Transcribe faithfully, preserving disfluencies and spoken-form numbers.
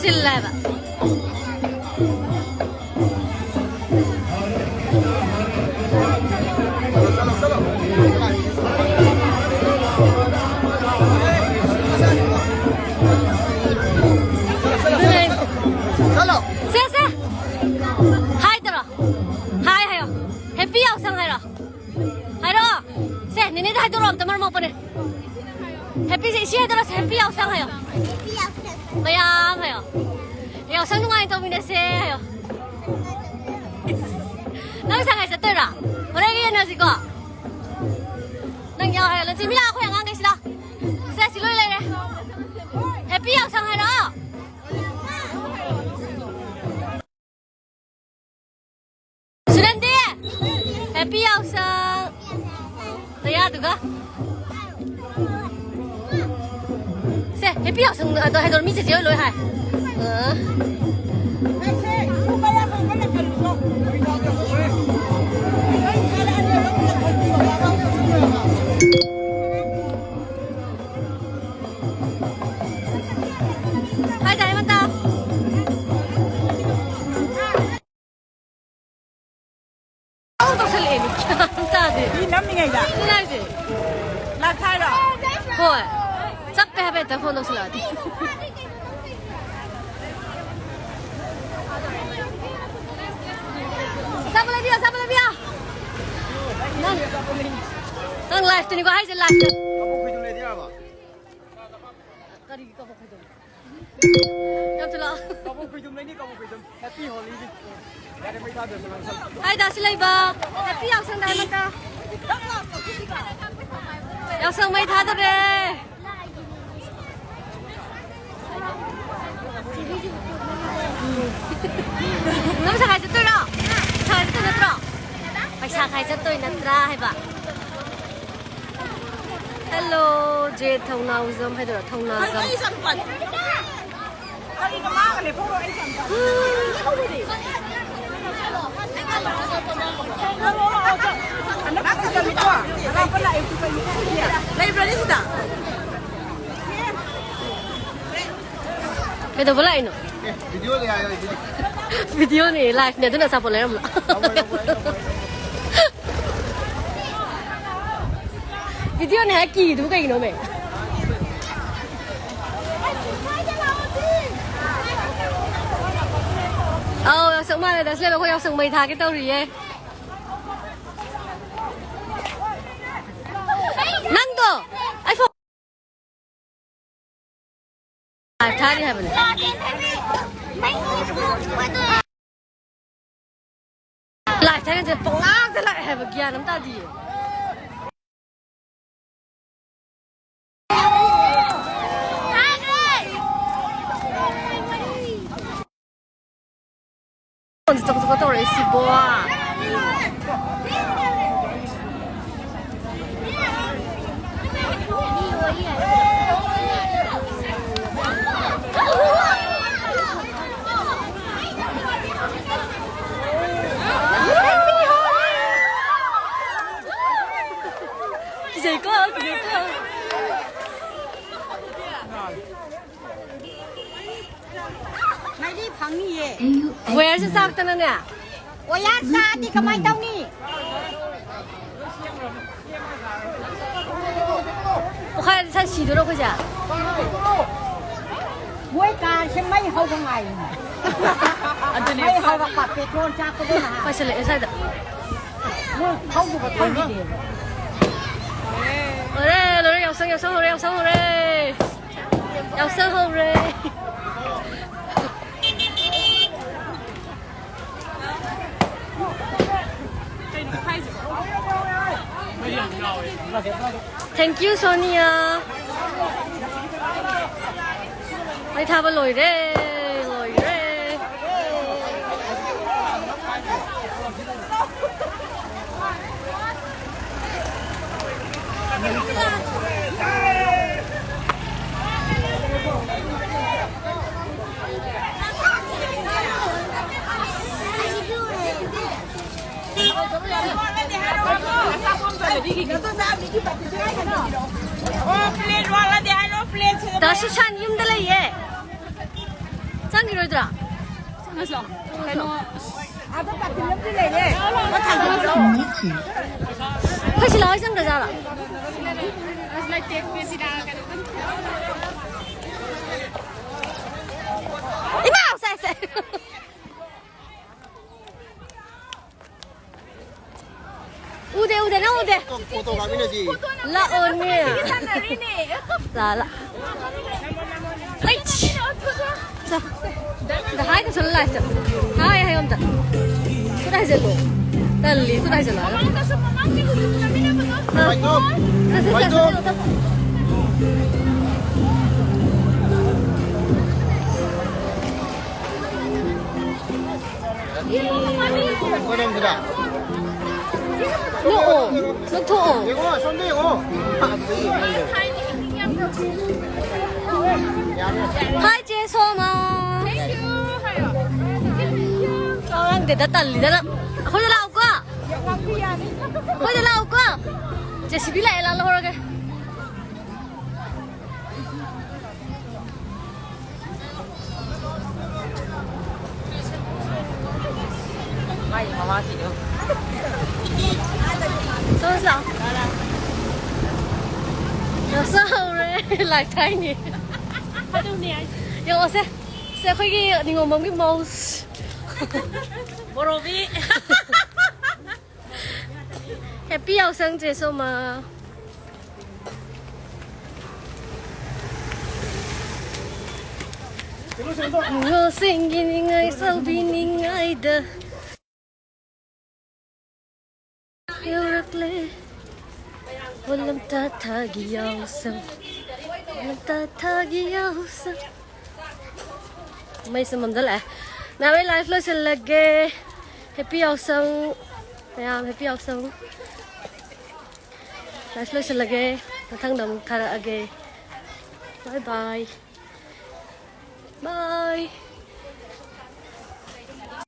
ꯇꯤꯜꯂꯦꯕ꯫ ꯆꯠꯂꯣ꯫ ꯁꯦ, ꯁꯦ꯫ ꯍꯥꯏ ꯇꯧꯔꯣ꯫ ꯍꯥꯏ ꯍꯥꯏꯌꯣ꯫ ꯍꯦꯄꯤ ꯌꯥꯎꯁꯪ ꯍꯥꯏꯔꯣ꯫ ꯍꯥꯏꯔꯣ꯫ ꯁꯦ, ꯅꯦꯅꯦꯗ ꯍꯥꯏꯗꯣꯔꯛꯑꯣ ꯑꯝꯇ, ꯃꯔꯝ ꯃꯣꯛꯄꯅꯦ꯫ ꯍꯦꯄꯤ ꯁꯦ, ꯏꯆꯦ ꯍꯥꯏꯗꯣꯔꯛꯑꯣ, ꯁꯦ, ꯍꯦꯄꯤ ꯌꯥꯎꯁꯪ ꯍꯥꯏꯌꯣ꯫ ꯃꯌꯥꯝ ꯍꯥꯏꯌꯣ꯫ ꯌꯥꯎꯁꯪ ꯅꯨꯡꯉꯥꯏꯅ ꯇꯧꯃꯤꯟꯅꯁꯦ ꯍꯥꯏꯌꯣ꯫ ꯅꯪ ꯁꯉꯥꯏ ꯆꯠꯇꯣꯏꯔꯣ? ꯍꯣꯔꯦꯟ ꯌꯦꯡꯅꯁꯤꯀꯣ꯫ ꯅꯪ ꯌꯥꯎ ꯍꯥꯏꯔꯣ, ꯂꯟꯆꯦꯟꯕꯤ ꯂꯥꯛꯑꯣ, ꯑꯩꯈꯣꯏ ꯑꯉꯥꯡꯈꯩꯁꯤ ꯂꯥꯛꯑꯣ꯫ ꯁꯦ, ꯁꯤ ꯂꯣꯏ ꯂꯩꯔꯦ꯫ ꯍꯦꯄꯤ ꯌꯥꯎꯁꯪ ꯍꯥꯏꯔꯛꯑꯣ꯫ ꯁꯨꯅꯟꯗꯤ! ꯍꯦꯄꯤ ꯌꯥꯎꯁꯪ! ꯇꯌꯥꯗꯨꯒ꯫ ꯁꯦ, ꯍꯦꯄꯤ ꯌꯥꯎꯁꯪ ꯑꯗꯣ ꯍꯥꯏꯗꯣꯔ, ꯃꯤ ꯆꯦꯆꯦ ꯍꯣꯏ ꯂꯣꯏ ꯍꯥꯏ꯫ ꯑ꯫ ꯍꯥꯏ ꯇꯥꯏ ꯃꯇꯥ꯫ ꯑꯃꯨꯛ ꯇꯧꯁꯜꯂꯛꯑꯦ, ꯒ꯭ꯌꯥꯟ ꯇꯥꯗꯦ꯫ ꯃꯤ ꯅꯝꯃꯤꯉꯩꯗ꯫ ꯑꯗꯨꯅ ꯍꯥꯏꯁꯦ꯫ ꯂꯥꯛ ꯊꯥꯏꯔꯣ? ꯍꯣꯏ꯫ ꯆꯞꯄꯦ ꯍꯥꯏꯕ ꯍꯦꯛꯇ ꯐꯣꯟ ꯇꯧꯁꯜꯂꯛꯑꯗꯤ꯫ ꯑꯆꯥꯄꯣꯠ ꯂꯩꯕꯤꯌꯣ, ꯑꯆꯥꯄꯣꯠ ꯂꯩꯕꯤꯌꯣ꯫ ꯅꯪ, ꯅꯪ live ꯇꯅꯤꯀꯣ ꯍꯥꯏꯁꯦ, live ꯇ꯫ ꯀꯕꯣꯛ ꯈꯣꯏꯗꯨꯝ ꯂꯩꯗꯤ ꯌꯥꯔꯕ? ꯀꯔꯤꯒꯤ ꯀꯕꯣꯛ ꯈꯣꯏꯗꯨꯝ? ꯌꯥꯝ ꯊꯨꯂꯥ꯫ ꯀꯕꯣꯛ ꯈꯣꯏꯗꯨꯝ ꯂꯩꯅꯤ, ꯀꯕꯣꯛ ꯈꯣꯏꯗꯨꯝ꯫ Happy Holi ꯗꯤ꯫ ꯌꯥꯔꯦ, ꯃꯩ ꯊꯥꯗ꯭ꯔꯁꯨ ꯉꯥꯡꯁꯜꯂꯣ꯫ ꯍꯥꯏ ꯗꯥ ꯁꯤꯂꯩꯕ꯫ Happy ꯌꯥꯎꯁꯪ ꯗꯥ ꯍꯦꯃꯟꯇ꯫ ꯌꯥꯎꯁꯪ ꯃꯩ ꯊꯥꯗꯣꯔꯦ꯫ ꯅꯪ ꯁꯉꯥꯏ ꯆꯠꯇꯣꯏꯔꯣ? ꯁꯉꯥꯏ ꯆꯠꯇꯣꯏ ꯅꯠꯇ꯭ꯔꯣ? ꯄꯩꯁꯥ ꯈꯥꯏ ꯆꯠꯇꯣꯏ ꯅꯠꯇ꯭ꯔꯥ ꯍꯥꯏꯕ? Hello, ꯖꯦ ꯊꯧꯅꯥꯎꯖꯝ ꯍꯥꯏꯗꯣꯏꯔꯣ? ꯊꯧꯅꯥꯖꯝ꯫ ꯀꯔꯤꯅꯣ ꯃꯥꯒ ꯂꯦꯞꯍꯧꯔꯣ, ꯑꯩ ꯀꯩꯝꯇ꯫ ꯂꯩꯕ꯭ꯔꯅꯦ ꯁꯤꯗ? ꯀꯩꯗꯧꯕ ꯂꯥꯛꯏꯅꯣ? ꯚꯤꯗꯤꯑꯣꯅꯦ, ꯂꯥꯏꯐꯅꯦ, ꯑꯗꯨꯅ ꯑꯆꯥꯄꯣꯠ ꯂꯩꯔꯝꯕ꯫ ꯚꯤꯗꯤꯑꯣꯅꯦ ꯍꯥꯏ ꯀꯤꯔꯤꯗꯨꯕꯨ ꯀꯩꯒꯤꯅꯣꯃꯦ? ꯑꯧ, ꯌꯥꯎꯁꯪ ꯃꯥꯜꯂꯦ꯫ ꯗꯁꯂꯦꯟ, ꯑꯩꯈꯣꯏ ꯌꯥꯎꯁꯪ ꯃꯩ ꯊꯥꯒꯦ ꯇꯧꯔꯤꯌꯦ꯫ ꯅꯪꯗꯣ ꯑꯩ ꯐꯣꯟ ꯂꯥꯏꯚ ꯊꯥꯔꯤ ꯍꯥꯏꯕꯅꯦ꯫ ꯂꯥꯏꯚ ꯊꯥꯔꯤꯁꯦ ꯄꯪꯂꯥꯛꯇ ꯂꯥꯛꯑꯦ ꯍꯥꯏꯕ, ꯒ꯭ꯌꯥꯟ ꯑꯃ ꯇꯥꯗꯤꯌꯦ꯫ ꯐꯣꯟꯁꯦ ꯆꯀ ꯆꯀ ꯇꯧꯔꯛꯏꯁꯤꯕꯣ꯫ ꯀꯤꯖꯩꯀꯣ, ꯀꯤꯖꯩꯀꯣ꯫ ꯃꯩꯔꯤ ꯐꯪꯅꯤꯌꯦ꯫ ꯋꯦꯌꯔꯁꯦ ꯆꯥꯛꯇꯅꯅꯦ꯫ ꯋꯦꯌꯔ ꯆꯥꯛꯑꯗꯤ ꯀꯃꯥꯏ ꯇꯧꯅꯤ? ꯄꯣꯛꯈꯥꯏꯔꯗꯤ ꯁꯥꯏ ꯁꯤꯗꯣꯏꯔꯣ ꯑꯩꯈꯣꯏꯁꯦ? ꯃꯣꯏ ꯀꯥꯔꯁꯦ ꯃꯩ ꯍꯧꯕ ꯉꯥꯏꯔꯤꯅꯦ꯫ ꯑꯗꯨꯅꯦ꯫ ꯃꯩ ꯍꯧꯔꯛꯄ ꯄꯦꯇ꯭ꯔꯣꯜ ꯆꯥꯛꯄꯗꯣ ꯅꯍꯥꯟ꯫ ꯄꯥꯏꯁꯜꯂꯛꯑꯦ ꯁ꯭ꯋꯥꯏꯗ꯫ ꯃꯣꯏ ꯊꯧꯕꯒ ꯊꯧꯈꯤꯗꯦꯕ꯫ ꯂꯣꯏꯔꯦ, ꯂꯣꯏꯔꯦ, ꯌꯥꯎꯁꯪ, ꯌꯥꯎꯁꯪ ꯍꯧꯔꯦ, ꯌꯥꯎꯁꯪ ꯍꯧꯔꯦ꯫ ꯌꯥꯎꯁꯪ ꯍꯧꯔꯦ꯫ Thank you, Sonia. ꯃꯩ ꯊꯥꯕ ꯂꯣꯏꯔꯦ, ꯂꯣꯏꯔꯦ꯫ ꯗꯥ ꯁꯨꯁꯥꯟ ꯌꯨꯝꯗ ꯂꯩꯌꯦ꯫ ꯏꯔꯣꯏꯗ꯭ꯔꯥ? ꯆꯪꯉꯁꯤ ꯂꯥꯛꯑꯣ꯫ ꯀꯩꯅꯣ, ꯑꯥꯗ ꯄꯥꯔꯀꯤꯡ ꯑꯃꯗꯤ ꯂꯩꯔꯦ꯫ ꯃꯊꯪꯗ ꯆꯠꯂꯣ꯫ ꯑꯩꯈꯣꯏ ꯁꯤ ꯂꯥꯛꯑꯣ, ꯆꯪꯗ꯭ꯔꯖꯥꯠꯂꯣ? ꯑꯁ, ꯂꯩꯇꯦ, ꯃꯦꯁꯤꯅ ꯀꯩꯅꯣ ꯈꯪꯗꯦ꯫ ꯏꯃꯥ! ꯁꯦ, ꯁꯦ꯫ ꯎꯗꯦ, ꯎꯗꯦ, ꯅꯪ ꯎꯗꯦ꯫ ꯐꯣꯇꯣ ꯀꯥꯞꯃꯤꯟꯅꯁꯤ꯫ ꯂꯥꯛꯑꯣꯅꯦ꯫ ꯂꯥ, ꯂꯥ꯫ ꯑꯩ꯫ ꯁꯦ꯫ ꯑꯝꯇ ꯍꯥꯏ ꯇꯧꯁꯜꯂꯣ ꯂꯥꯏꯐꯇ꯫ ꯍꯥꯏ ꯍꯥꯏꯌꯣ ꯑꯝꯇ꯫ ꯈꯨꯠ ꯍꯥꯏꯖꯜꯂꯣ꯫ ꯇꯜꯂꯤ, ꯈꯨꯠ ꯍꯥꯏꯖꯜꯂꯣ ꯍꯥꯏꯌꯣ꯫ ꯑꯥ꯫ ꯃꯥꯏꯀꯣ꯫ ꯁꯦ, ꯁꯦ, ꯁꯦ, ꯃꯥꯏꯀꯣ꯫ ꯁꯦ, ꯁꯦ, ꯁꯦ꯫ ꯀꯣꯏꯔꯝꯁꯤꯗ꯫ ꯅꯣꯛꯑꯣ, ꯅꯣꯛꯊꯣꯛꯑꯣ꯫ ꯌꯦꯡꯉꯣ, ꯑꯁꯣꯝꯗ ꯌꯦꯡꯉꯣ꯫ ꯍꯥꯏ, ꯆꯦ ꯁꯣꯃꯥ꯫ ꯉꯥꯡꯗꯦꯗ, ꯇꯜꯂꯤꯗ ꯅꯪ꯫ ꯑꯩꯈꯣꯏꯗ ꯂꯥꯛꯎꯀꯣ꯫ ꯑꯩꯈꯣꯏꯗ ꯂꯥꯛꯎꯀꯣ꯫ ꯖꯦ ꯁꯤ ꯕꯤ ꯂꯥꯛꯑꯦ, ꯂꯥꯛ ꯂꯧꯍꯧꯔꯒꯦ꯫ ꯃꯥꯏ ꯃꯃꯥꯁꯤꯗꯣ꯫ ꯆꯠꯂꯁꯤ ꯂꯥꯛꯑꯣ꯫ ꯌꯥꯎꯁꯪ ꯍꯧꯔꯦ꯫ ꯂꯥꯏ ꯊꯥꯏꯅꯤ꯫ ꯑꯗꯨꯅꯦ ꯍꯥꯏꯁꯦ꯫ ꯌꯦꯡꯉꯣꯁꯦ꯫ ꯁꯦ, ꯑꯩꯈꯣꯏꯒꯤ ꯅꯤꯉꯣꯝꯕꯝꯒꯤ ꯃꯧꯁ꯫ ꯕꯣꯔꯣꯕꯤ꯫ ꯍꯦꯄꯤ ꯌꯥꯎꯁꯪ, ꯆꯦ ꯁꯣꯃꯥ꯫ ꯅꯤꯉꯣꯜꯁꯤꯡꯒꯤ ꯅꯤꯡꯉꯥꯏ ꯆꯥꯎꯕꯤ ꯅꯤꯡꯉꯥꯏꯗ ꯌꯧꯔꯛꯂꯦ꯫ ꯍꯣꯂꯝꯇꯥ ꯊꯥꯒꯤ ꯌꯥꯎꯁꯪ, ꯍꯣꯂꯝꯇꯥ ꯊꯥꯒꯤ ꯌꯥꯎꯁꯪ꯫ ꯃꯩꯁꯨ ꯃꯝꯗ ꯂꯥꯛꯑꯦ꯫ ꯃꯌꯥꯝ, ꯑꯩ ꯂꯥꯏꯐ ꯂꯣꯏꯁꯤꯜꯂꯒꯦ꯫ ꯍꯦꯄꯤ ꯌꯥꯎꯁꯪ꯫ ꯃꯌꯥꯝ, ꯍꯦꯄꯤ ꯌꯥꯎꯁꯪ꯫ ꯂꯥꯏꯐ ꯂꯣꯏꯁꯤꯜꯂꯒꯦ꯫ ꯃꯊꯪꯗ ꯑꯃꯨꯛ ꯊꯥꯔꯛꯑꯒꯦ꯫ ꯕꯥꯏ ꯕꯥꯏ꯫ ꯕꯥꯏ꯫